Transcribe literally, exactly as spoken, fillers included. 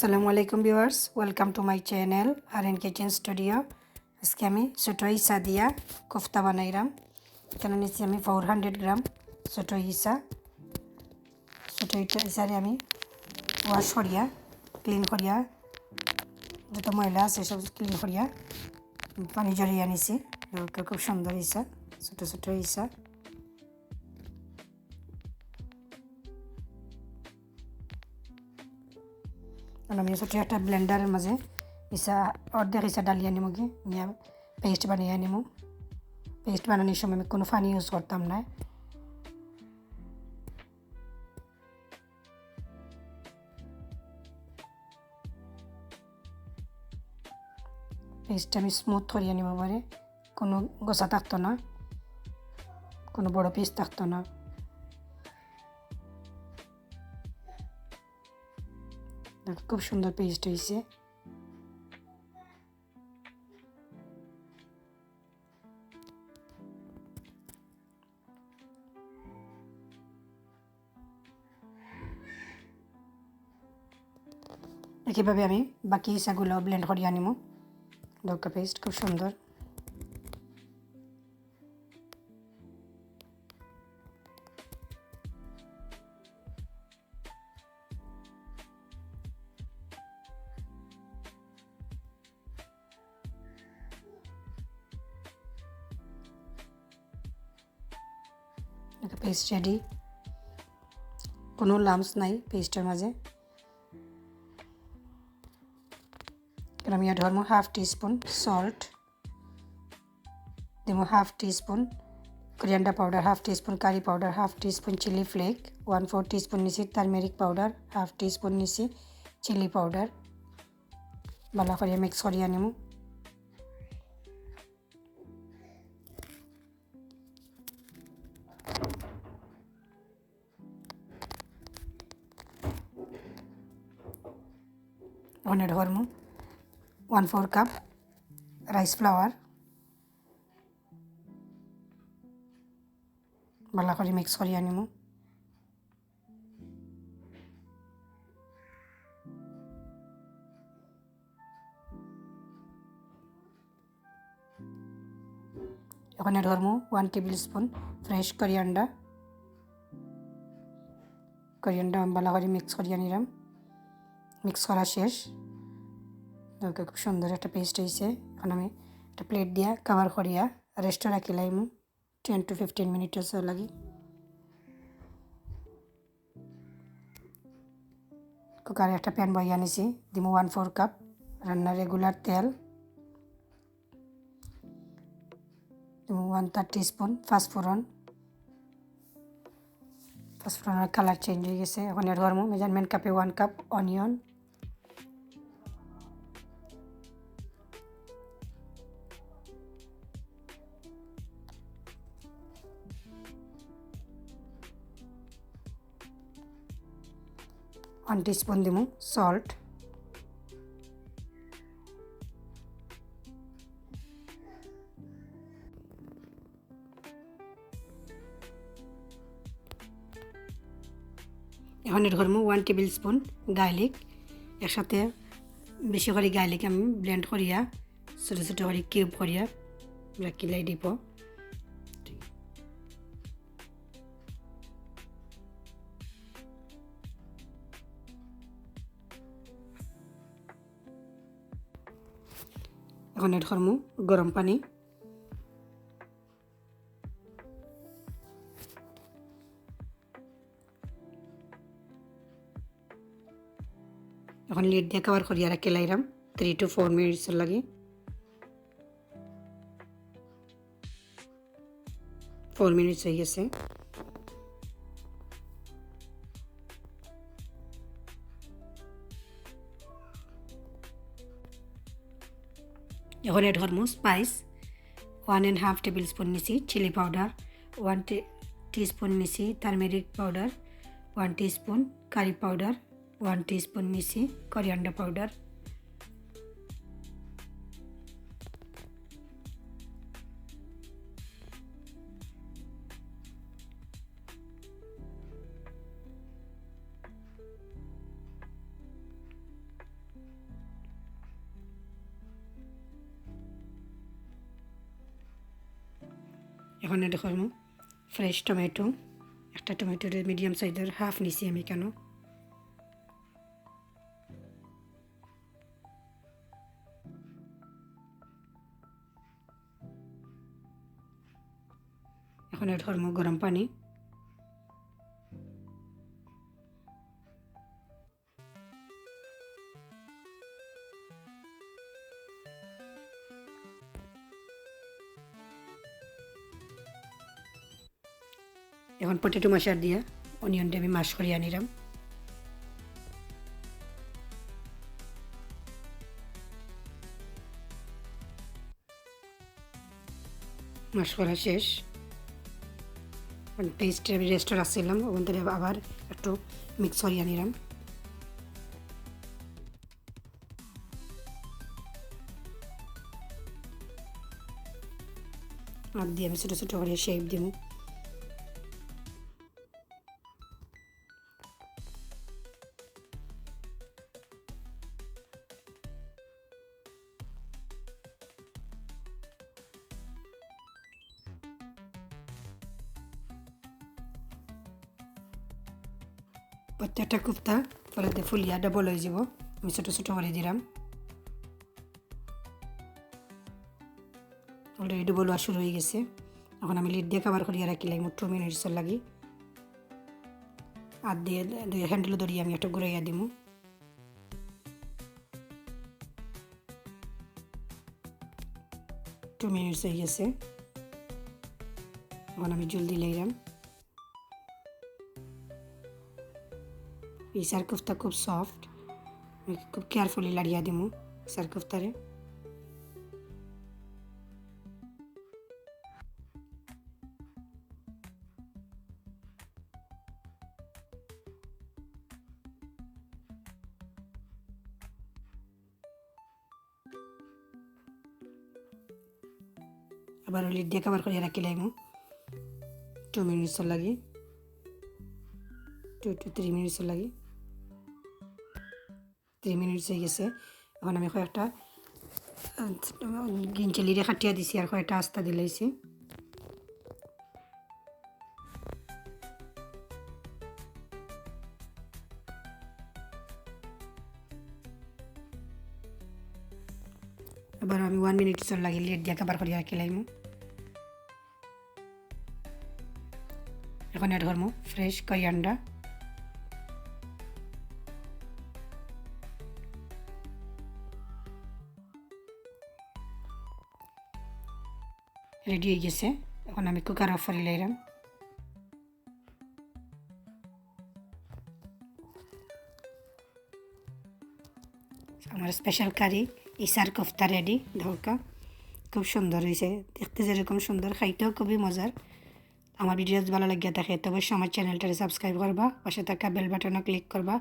আসসালামু আলাইকুম viewers, welcome to my channel R N kitchen studio. আজকে আমি ছোট ইছা দিয়া কোফতা বানাইরাম। এখানো নিছি আমি ফোর হান্ড্রেড গ্রাম ছোট ইছা। ছোট ইছা, ইছারে আমি ওয়াশ করিয়া, ক্লিন করিয়া, যত ময়লা আছে সব ক্লিন করিয়া পানি ঝরিয়া নিছি। দেখো, খুব সুন্দর ইছা, ছোট ছোট ইছা। আর আমি ছোট একটা ব্লেন্ডারের মাঝে ইছা, অর্ধেক ইছা ডালিয়া নিমু কি, নিয়া পেস্ট বানাইয়া নিমু। পেস্ট বানানোর সময় আমি কোনো পানি ইউজ করতাম না। পেস্টটা আমি স্মুথ করিয়া নিব পারে, কোনো গোছা থাকতো না, কোনো বড় পিস থাকতো না। দেখো, খুব সুন্দর পেস্ট হইছে। একইভাবে আমি বাকি ইছাগুলো ব্লেন্ড করিয়া নিমু। দেখো, পেস্ট খুব সুন্দর। দেখো, পেস্ট রেডি, কোনো লাম্পস নাই পেস্টের মাঝে। এখানো আমি অ্যাড করমু হাফ টিস্পুন সল্ট, দিমু half teaspoon coriander powder, half teaspoon curry powder, half teaspoon chilli flake, one four teaspoon নিছি টারমেরিক পাউডার, হাফ টিস্পুন নিছি চিলি পাউডার। ভালা করিয়া মিক্স করিয়া নিমু। এখন অ্যাড করমু one four cup rice flour. ভালা করি মিক্স করিয়া নিমু। এখন অ্যাড করমু one tablespoon fresh coriander. Coriander আমি ভালা করি মিক্স করিয়া নিলাম। মিক্স করা শেষ। দেখো, খুব সুন্দর একটা পেস্ট হইছে। এখন আমি একটা প্লেট দিয়া কভার করিয়া রেস্টে রাখিলাইমু টেন to ফিফটিন মিনিটর লাগি। কুকারে একটা প্যান বইয়া নিছি, দিমু ওয়ান ফোর কাপ রান্নার রেগুলার তেল, দিমু ওয়ান থার্ড টিস্পুন পাঁচফোড়ন, পাঁচফোড়নের কালার চেঞ্জ হয়ে গেছে। এখন অ্যাড করমু মেজারমেন্ট কাপে one cup onion, one teaspoon দিমু সল্ট, এখন অ্যাড করমু ওয়ান টেবিল স্পুন গার্লিক। একসাথে বেশি করি গার্লিক আমি ব্লেন্ড করিয়া ছোট ছোট করি কিউব করিয়া রাখিলাই দিব। এখন অ্যাড করমু গরম পানি। এখন লিড দিয়া কভার করিয়া রাখিলাইরাম থ্রি টু ফোর মিনিটসর লাগি। ফোর মিনিটস হয়ে গেছে। এখন অ্যাড করমু spice. One and half tablespoon নিছি চিলি পাউডার, ওয়ান টিস্পুন নিছি turmeric powder, one teaspoon curry powder, one teaspoon নিছি কোরিয়ান্ডার পাউডার। এখন add করমু fresh tomato, একটা টমেটোর medium sizeর half নিছি আমি কেন। এখন add করমু গরম পানি। এখন potato masher দিয়া onionটা আমি mash করিয়া নিরাম। Mash করা শেষ। এখন paste আমি rest রাখছিলাম, ওখান থেকে আবার একটু mix করিয়া নিলাম। হাত দিয়া আমি ছোট ছোট করিয়া shape দিমু। প্রত্যেকটা কুফতা পরে ফুলিয়া double অই যাইবো। আমি ছোট ছোট করি দিলাম। Already double অওয়া শুরু অই গেছে। এখন আমি lid দিয়া cover করিয়া রাখিলাইমু two minutes লাগি। হাত দিয়া দুই handle ধরিয়া আমি একটু ঘুরাইয়া দিমু। Two minutes অই গেছে। এখন আমি জুল দিলাইরাম। ইছার কুফতা খুব soft, আমি খুব carefully লাড়িয়া দিমু ইছার কুফতারে। আবার lid দিয়া cover করিয়া রাখিলাইমু two minutes লাগি, two to three minutes লাগি। Three minutes অই গেছে। এখন আমি কয়েকটা, আহ, green chilli রে কাটিয়া দিছি আর কয়েকটা আস্তা দিলাইছি। আবার আমি one minutes লাগি lid দিয়া cover করিয়া রাখিলাইমু। এখন add করমু fresh coriander। Ready অই গেছে। এখন আমি cooker off করিলাইরাম। আমার special curry ইছার কুফতা ready। দেখউক্কা, খুব সুন্দর অইছে, দেখতে যেরকম সুন্দর, খাইতেও খুবই মজার। আমার video যদি ভালা লাগিয়া থাকে, তো অবশ্যই আমার channelটারে subscribe করবা, পাশে থাকা bell buttonও click করবা।